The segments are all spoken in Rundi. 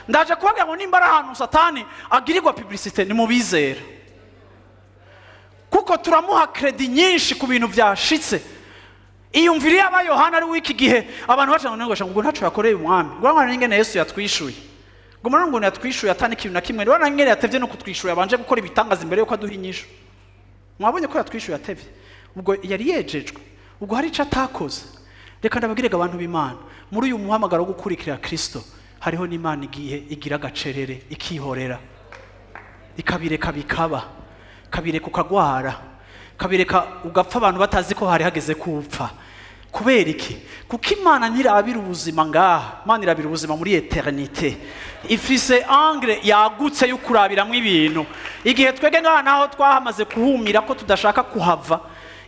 Ndaje kubabwira ngo nimba ari ahantu Satani agirirwa publicité, ni mu bizera, kuko turamuha crédit nyinshi ku bintu byashitse. Iyumvire yaba Yohana ari w'iki gihe, abantu baca ngo ngo ngo ntaco yakoreye umwami, ngo urabona n'ingene Yesu yatwishuye, ngo murabona ngo yatwishuye atani ikintu na kimwe, urabona n'ingene yatevye no kutwishuye, abanje gukora ibitangaza imbere yuko aduha inyishu. Mwabonye ko yatwishuye atevye, ubwo yari yejejwe, ubwo hari ico atakoze. Reka ndababwirega, abantu b'Imana, muri uyu muhamagaro wo gukurikira Kristo hariho n'Imana igihe igira agacerere, ikihorera, ikabireka bikaba, kabireka ukagwara, kabireka ugapfa abantu batazi ko hari hageze kupfa. Kubera iki? Kuko Imana ntirabira ubuzima ngaha, Imana irabira ubuzima muri éternité. Ifise angle yagutse yo kurabiramwo ibintu. Igihe twege ngaha naho twahamaze kuhumira ko tudashaka kuhava,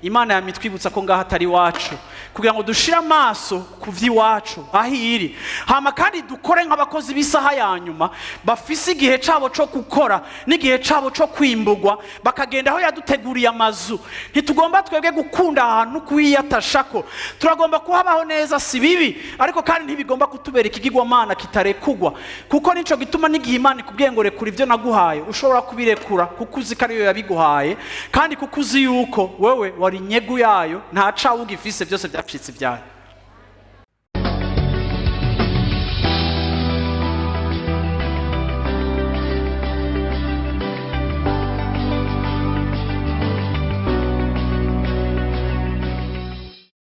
Imana yamitwibutsa ko ngaha atari iwacu, kugira ngo dushire amaso ku vy'iwacu aho iri. Hama kandi dukore nk'abakozi b'isaha ya nyuma, bafise igihe cabo co gukora n'igihe cabo co kwimbugwa, bakagenda aho yaduteguriye amazu. Ntitugomba twebwe gukunda ahantu kuhiyatashako. Turagomba kuhabaho neza, si bibi, ariko kandi ntibigomba kutubera ikigirwamana kitarekugwa, kuko nico gituma n'igihe Imana ikubwiye ngo rekura ibyo naguhaye, ushobora kubirekura kuko uzi ko ariyo yabiguhaye, kandi kuko uzi yuko wewe wari inyegu yayo, nta cawe ugifise, byose byacitse ibyayo.